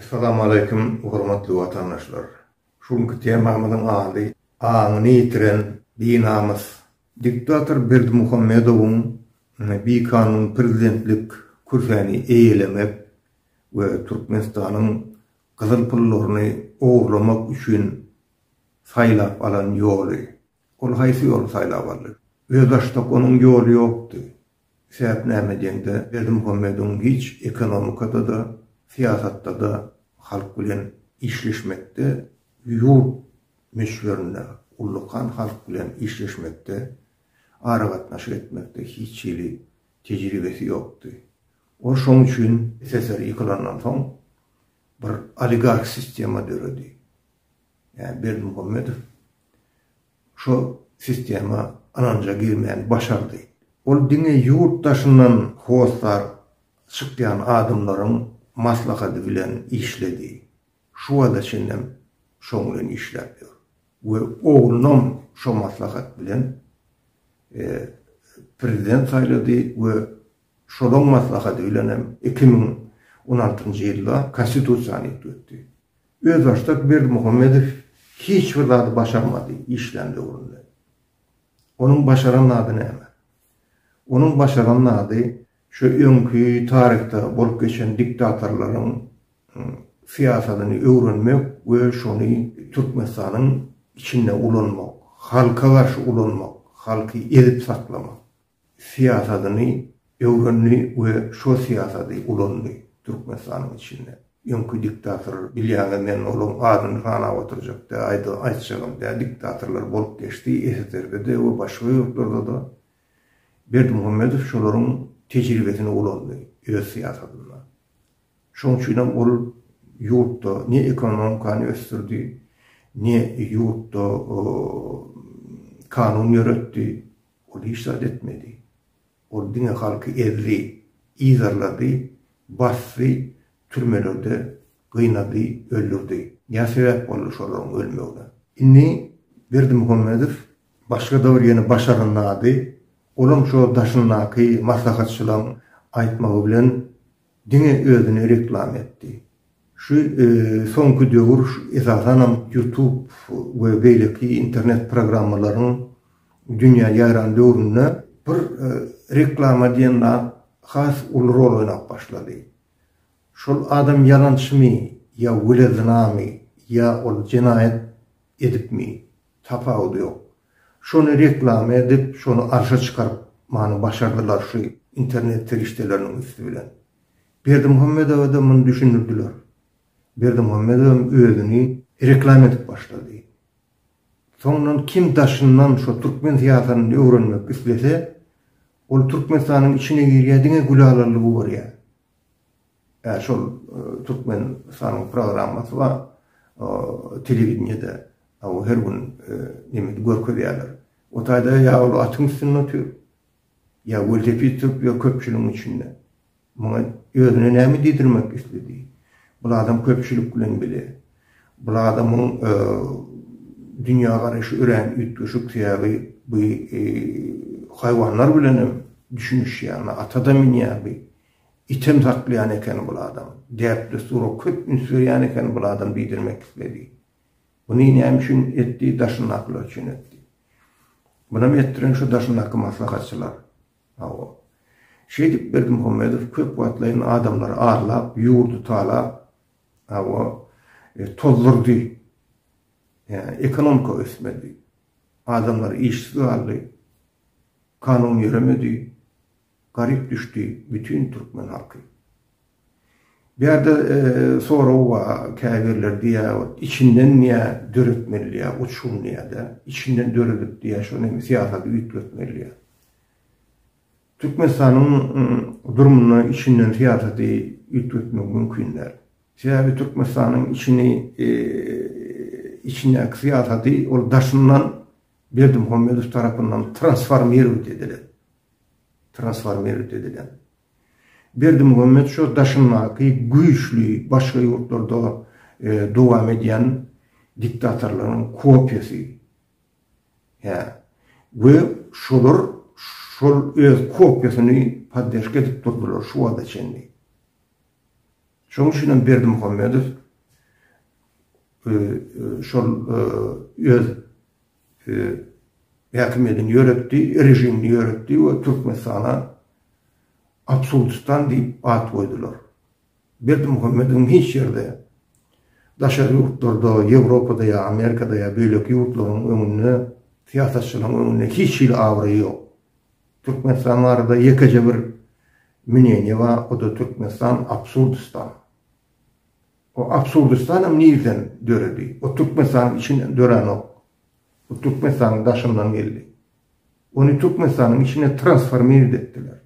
Essalamu aleýkum hormatly watandaşlar. Şu günki temamyzyň ady Aňyny ýitiren binamys. Diktator Berdimuhamedowyň bikanun prezidentlik kürsäni eýelemek we Türkmenistanyň gyzyl pullaryny ogurlamak üçin saýlap alan ýoly. Ol haýsy ýoly saýlap aldy? Özbaşdak onuň ýoly ýokdy. Sebäp näme diýeňde, Berdimuhamedowyň hiç ekonomikada-da, syýasatda-da halk bilen işleşmekde, ýurt möçberinde ullakan halk bilen işleşmekde, aragatnaşyk etmekde hiç hili tejribesi ýokdy. Ol şoň üçin SSR ýykylandan soň bir oligarh sistema döredi. Ýa Berdimuhamedow şo sistema ynanja girmäni başardy. Ol diňe ýurt daşyndan hossar çykýan adamlaryň maslahady bilen işledi. Şu wagta çenlem şoň bilen işläp ýör. We oglunam şo maslahat bilen prezident saýlady we şolaň maslahady bilenem 2016-njy ýylda konstitusiýany üýtgetdi. Özbaşdak Berdimuhamedow hiç bir zady başarmady işlän döwründe. Onuň başaran zady näme? Onuň başaran zady şu öňki taryhda bolup geçen diktatorlaryň syýasadyny öwrenmek we şony Türkmenistanyň içinde ulanmak, halka garşy ulanmak, halky ezip saklamak. Syýasadyny öwrendi we şo syýasady ulandy Türkmenistanyň içinde. Öňki diktator bilýäňiz men olaň adyny sanap oturjak däl aýtjagam däl diktatorlar bolup geçdi SSR-de-de we başga ýurtlarda-da Berdimuhamedow şolaryň tejribesini ulandy öz syýasatynda. Şoň üçinem ol ýurtda ne ekonomikany ösdürdi, ne ýurtda kanun ýöretdi. Ol hiç zat etmedi. Ol diňe halky ezdi, yzarlady, basdy, türmelerde gynady, öldürdi. Ýa sebäp boldy şolaryň ölmegine. Indi Berdimuhamedow başga-da bir ýene başaran zady, olam şo daşyndaky maslahatçylaň aýtmagy bilen diňe özüni reklama etdi. Şu soňky döwür esasanam YouTube we beýleki internet programmalaryň dünýä ýaýran döwründe bir reklama diýen zat has uly rol oýnap başlady. Şol adam ýalançymy ýa welezinamy ýa ol jenaýat edipmi tapawudy ýok. Şony reklama edip şony arşa çykarmany başardylar şu internet serişdeleriniň üsti bilen. Berdimuhamedowa-da muny düşündirdiler. Berdimuhamedowam özüni reklama edip başlady. Soňundan kim daşyndan şo türkmen syýasatyny öwrenmek islese, ol Türkmenistanyň içine girýär, diňe gülalalygy görýär. Ä şol Türkmenistanyň programmasy bar, telewideniýede her gün neme görkezýärler. O taýda ýa ol atyň üstünde otyr, ýa welosiped sürüp ýör köpçüligiň içinde. Muňa özüne näme diýdirmek isledi? Bul adam köpçülik bilen bile. Bul adamyň dünýä garaýşy örän üýtgeşik, sebäbi bu haýwanlar bilen hem düşünişýär, ata-da münýär bu. Item saklaýan eken bul adam. Däp-dessura köp üns berýän eken bul adam diýdirmek isledi. Muny näme üçin etdi? Daşyndakylar üçin etdi. Munam etdiren şu daşyndaky maslahatçylar. Hawa. Şeýdip Berdimuhamedow köp wagtlaýyn adamlary arlap, ýurdy talap, hawa, tozdurdy. Ekonomika ösmedi. Adamlar işsiz galdy. Kanun ýöremedi. Garyp düşdi bütin türkmen halky. Bu ýerde sorag bar, käbirler diýýär, içinden diýýär döretmeli diýýär, uçgun diýýär-de, içinden döredip diýýär, şony hem syýasaty üýtgetmeli diýýär. Türkmenistanyň durumynda içinden syýasaty üýtgetmek mümkin däl. Sebäbi Türkmenistanyň içini içindäki syýasaty ol daşyndan Berdimuhamedow tarapyndan transformirowat edilen. Transformirowat edilen. Berdimuhamet şo daşyndaky güýçli başga ýurtlarda dowam edýän diktatorlaryň kopiýasy. Hä. We şolar şol öz kopiýasyny podderşka edip durdular şu wagta çenli. Şonuň üçin hem Berdimuhamedow şol öz häkimiýetini ýöretdi, režimini ýöretdi we Türkmenistana Absurdistan diýip at goýdular. Berdimuhamedowyň hiç ýerde, daşary ýurtlarda, Ýewropada ýa Amerikada ýa beýleki ýurtlaryň öňünde, syýasatçylaryň öňünde hiç hili abraýy ýok. Türkmenistan barada ýekeje bir mneniýe bar, o-da Türkmenistan Absurdistan. O Absurdistan hem nirden döredi? O Türkmenistanyň içinden döränok. O Türkmenistanyň daşyndan geldi. Ony Türkmenistanyň içine transformirt etdiler.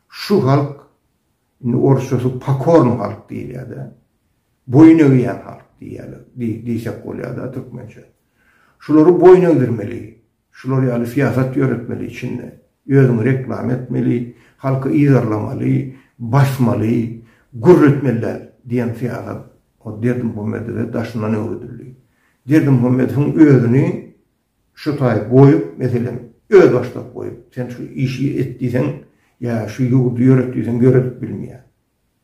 Şu halk, indi orsçasy pokorny halk diýilýär-de. Boýun egýän halk diýýärler, diýsek bolýar-da türkmençe. Şulary boýun egdirmeli. Şular ýaly syýasat ýöretmeli içinde. Özüňi reklama etmeli, halky yzarlamaly, basmaly, gürletmeli däl diýen syýasat o Berdimuhamedowa daşyndan öwredildi. Berdimuhamedowyň özüni şu taý goýup, meselem, özbaşdak goýup, sen şu işi et diýseň, ýa şu ýurdy ýöret diýseň ýöredip bilmeýär.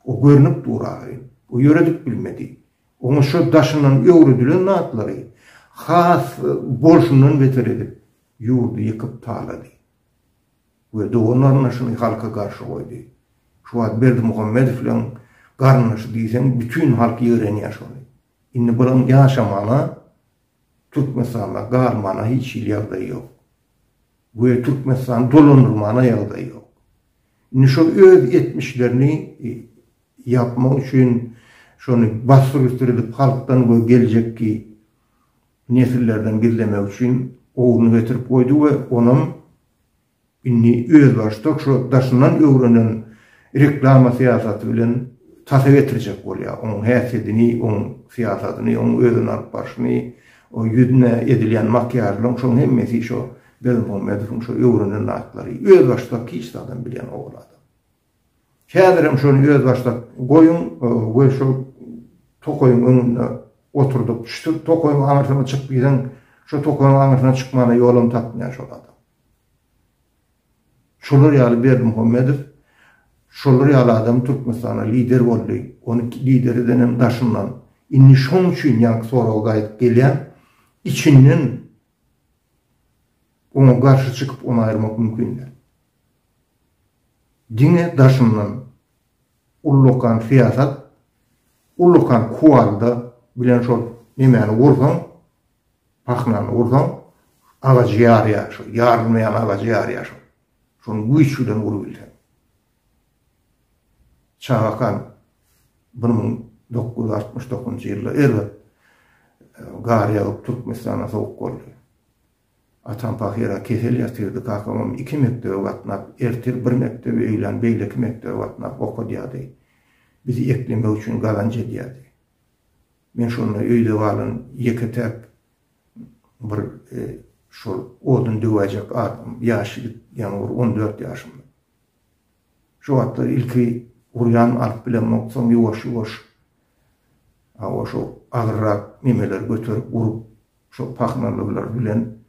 O görnüp dur ahyryn. O ýöredip bilmedi. Oňa şo daşyndan öwredilen zatlary has bolşundan beter edip, ýurdy ýykyp talady. We dogan garyndaşyny halka garşy goýdy. Şu wagt Berdimuhamedow bilen garyndaşy diýseň bütin halk ýigrenýär şony. Indi bulaň ýaşamana Türkmenistanda galmana hiç hili ýagdaýy ýok. We Türkmenistany dolandyrmana ýagdaýy ýok. Indi şol öz etmişlerini ýapmak üçin şony bassyr-üstür edip halkdan we geljekki nesillerden gizlemek üçin ogluny getirip goýdy we onam Indi özbaşdak şo daşyndan öwrenen reklama syýasaty bilen tasa getirjek bolýar. Oň häsiýedini, oň syýasatyny, oň özüni alyp barşyny, o ýüzüne edilýän makiýažlaryň şoň hemmesi şo Berdimuhamedowyň şo öwrenen zatlary. Özbaşdak hiç zadam bilenok ol adam. Häzirem şony özbaşdak goýuň we şo tokaýyň öňünde oturdyp, şu tokaýyň aňyrsyna çyk diýseň, şo tokaýyň aňyrsyna çykmana ýolam tapmaýar şol adam. Şolar ýaly Berdimuhamedow, şolar ýaly adam Türkmenistana lider boldy. Ony lider edenem daşyndan. Indi şoň üçin ýaňky soraga gaýdyp gelýän, içinden oňa garşy çykyp ony aýyrmak mümkin däl. Diňe daşyndan ullakan syýasat, ullakan kuwalda bilen şol nemäni gursaň, pahnany ursaň, agajy ýarýar şol, ýarylmaýan agajy ýarýar şol. Şony güýç bilen urubilseň. Çagakam 1969-njy ýylda erbet gar ýagyp Türkmenistana sowuk boldy. Atam pahyra kesel ýatyrdy, kakamam iki mekdebe gatnap, ertir bir mekdebe, öýlän beýleki mekdebe gatnap okadýardy. Bizi eklemek üçin gazanç edýärdi. Men şonda öýde galan ýeke-täk bir şol odun döwäýjek adam, ýaş ýigit, ýaňy bir on dört ýaşymda. Şo wagtlar ilki urýan alyp bilemok, soň ýuwaş-ýuwaş hawa şo agyrrak nemeleri göterip urup, şo pahnalylar bilen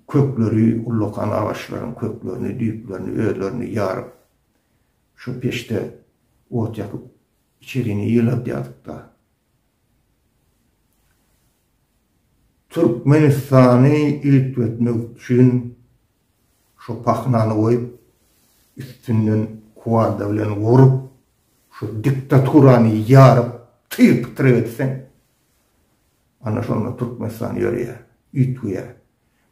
kökleri, ullakan agaçlaryň köklerini, düýplerini, özlerini ýaryp, şo peçde ot ýakyp Içerini ýyladýardyk-da. Türkmenistany üýtgetmek üçin şo pahnany goýup, üstünden kuwalda bilen urup, şo diktaturany ýaryp, tyr-pytrak etseň, ana şonda Türkmenistan ýörýär, üýtgeýär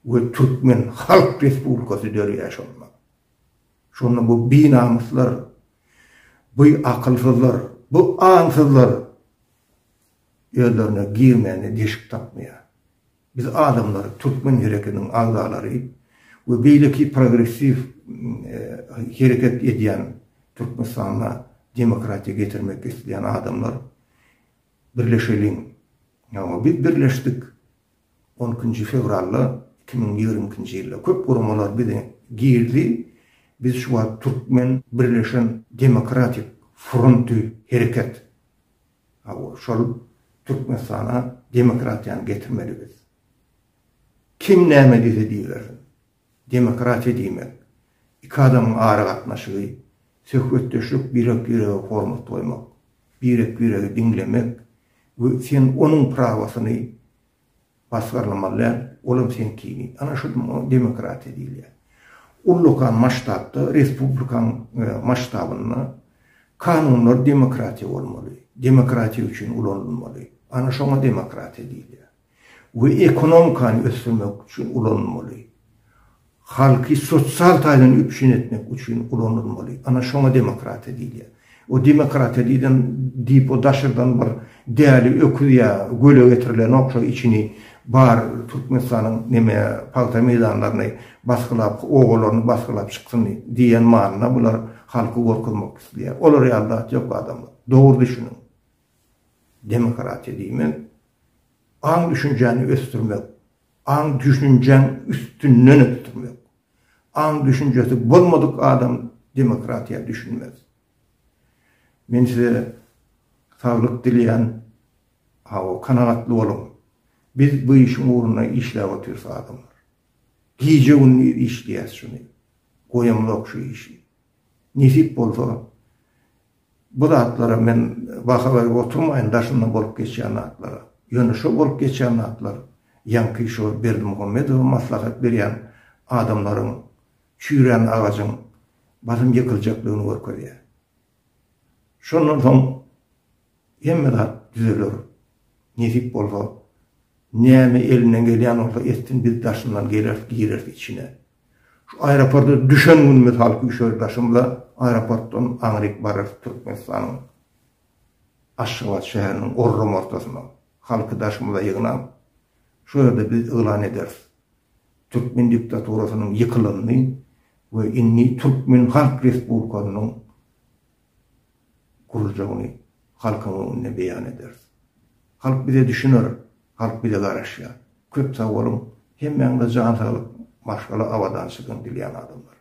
we Türkmen Halk Respublikasy dörýär şonda. Şonda bu binamyslar, bu akylsyzlar, bu aňsyzlar özlerine girmäne deşik tapmaýar. Biz adamlar, türkmen hereketiniň agzalary we beýleki progressiw hereket edýän Türkmenistanda demokratiýa getirmek isleýän adamlar birleşeliň. Ýa biz birleşdik. On ikinji fewralda 2022-nji ýylda köp guramalar bize girdi. Biz şu wagt Türkmen Birleşen Demokratik Fronty hereket. Hawa, şol Türkmenistana demokratiýany getirmeli biz. Kim näme diýse diýibersin. Demokratiýa diýmek, iki adamyň aragatnaşygy, söhbetdeşlik, birek-birege hormat goýmak. Birek-biregi diňlemek we sen onuň prawasyny basgarlamaly däl, olam seňkini. Ana şu demokratiýa diýilýär. Ullakan masştabda, respublikaň masştabynda kanunlar demokratiýa bolmaly. Demokratiýa üçin ulanylmaly. Ana şoňa demokratiýa diýilýär. We ekonomikany ösdürmek üçin ulanylmaly. Halky sosial taýdan üpjün etmek üçin ulanylmaly. Ana şoňa demokratiýa diýilýär. O demokratiýa diýlen diýip o daşardan bir däli öküz ýa göle getirilenok şo içini bar Türkmenistanyň neme pagta meýdanlaryny basgylap obalaryny basgylap çyksyn diýen manyda bular halky gorkuzmak isleýär. Olar ýaly zat ýok adamlar. Dogry düşüniň. Demokratiýa diýmek aň-düşünjäni ösdürmek, aň-düşünjäň üstünden ösdürmek. Aň-düşünjesi bolmadyk adam demokratiýa düşünmez. Men size saglyk dileýän, hawa, kanagatly boluň. Biz bu işiň ugrunda işläp otyrys adamlar. Gije-gündiz işleýäs şuny. Goýamzok şu işi. Nesip bolsa, Bu zatlara men baha berip oturmaýyn daşynda bolup geçýän zatlara. Ýöne şo bolup geçýän zatlar ýaňky şo Berdimuhamedowa maslahat berýän adamlaryň çüýrän agajyň basym ýykyljaklygyny görkezýär. Şondan soň hemme zat düzeler. Nesip bolsa näme elinden gelýän bolsa etsin biz daşyndan geleris gireris içine. Şu aeroporta düşen günümiz halk üşer daşymyza aeroportdan aňryk bararys Türkmenistanyň Aşgabat şäheriniň orram ortasyna halky daşymyza ýygnap şu ýerde biz yglan ederis türkmen diktaturasynyň ýykylanyny we indi Türkmen Halk Respublikasynyň guruljagyny halkyň öňünde beýan ederis. Halk bize düşüner, halk bize garaşýar. Köp sag boluň, hemmäňize jan saglyk, maşgala abadançylygyny dileýän adamlar.